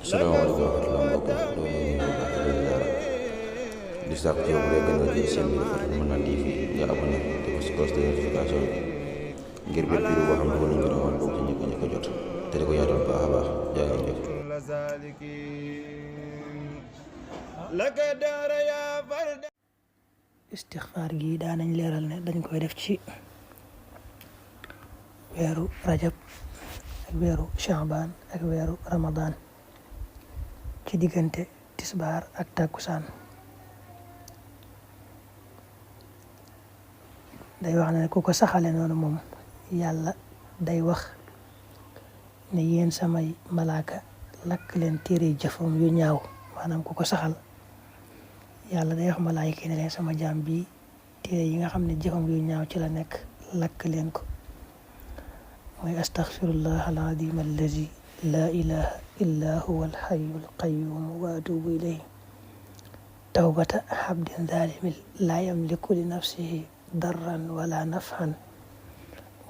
salaamaaleykum wa rahmatulah mbokk yi loolu la ñuy wax di sàkku ci yow bu dee gën a jël seen biir Fatou Mën TV nga abonné te ko si cloche de notification bi ngir bépp vidéo boo xam ne nañ ko doon bokk ci ñi ko jot te di ko yaatal baax a baax jaa ngeen jëf. istixfaar gi daanañ leeral ne dañ koy def ci weeru rajab ak weeru shaaban ak weeru ramadan ci diggante tisbaar ak takkusaan day wax ne ku ko saxale noonu moom yàlla day wax ne yéen samay malaaka lakk leen téere jëfam yu ñaaw maanaam ku ko saxal yàlla day wax malaayika ne leen sama jaam bi téere yi nga xam ne jëfam yu ñaaw ci la nekk lakk leen ko mooy astaghfirullah al-azim allazi la ilaha illa huwa al-hayyul qayyum wa atubu ilayhi tawbata abdin zalimin la yamliku li nafsihi darran wala nafhan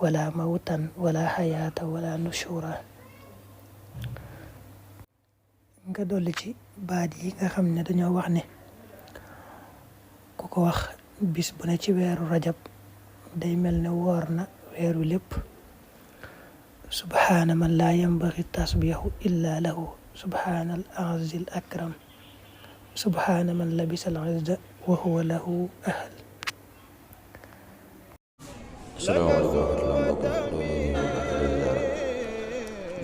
wala mawtan wala hayata wala nushura nga dolli ci baat yi nga xam ne dañoo wax ne ku ko wax bis bu ne ci weeru rajab day mel ne woor na weeru lépp subhaana man laa yambaxi tasbihu illa lahu subhaana al azzi al akram subhaana man labisa al izza wa huwa lahu ahl. salaamaaleykum wa rahmatulah mbokk yi loolu la ñuy wax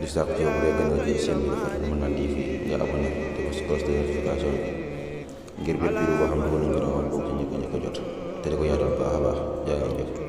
di sàkku ci yow bu dee gën a jël seen biir Fatou Mën TV nga abonné te ko si cloche de notification bi ngir bépp vidéo boo xam ne nañ ko doon bokk ci ñi ko jot te di ko yaatal baax a baax jaa ngeen jëf.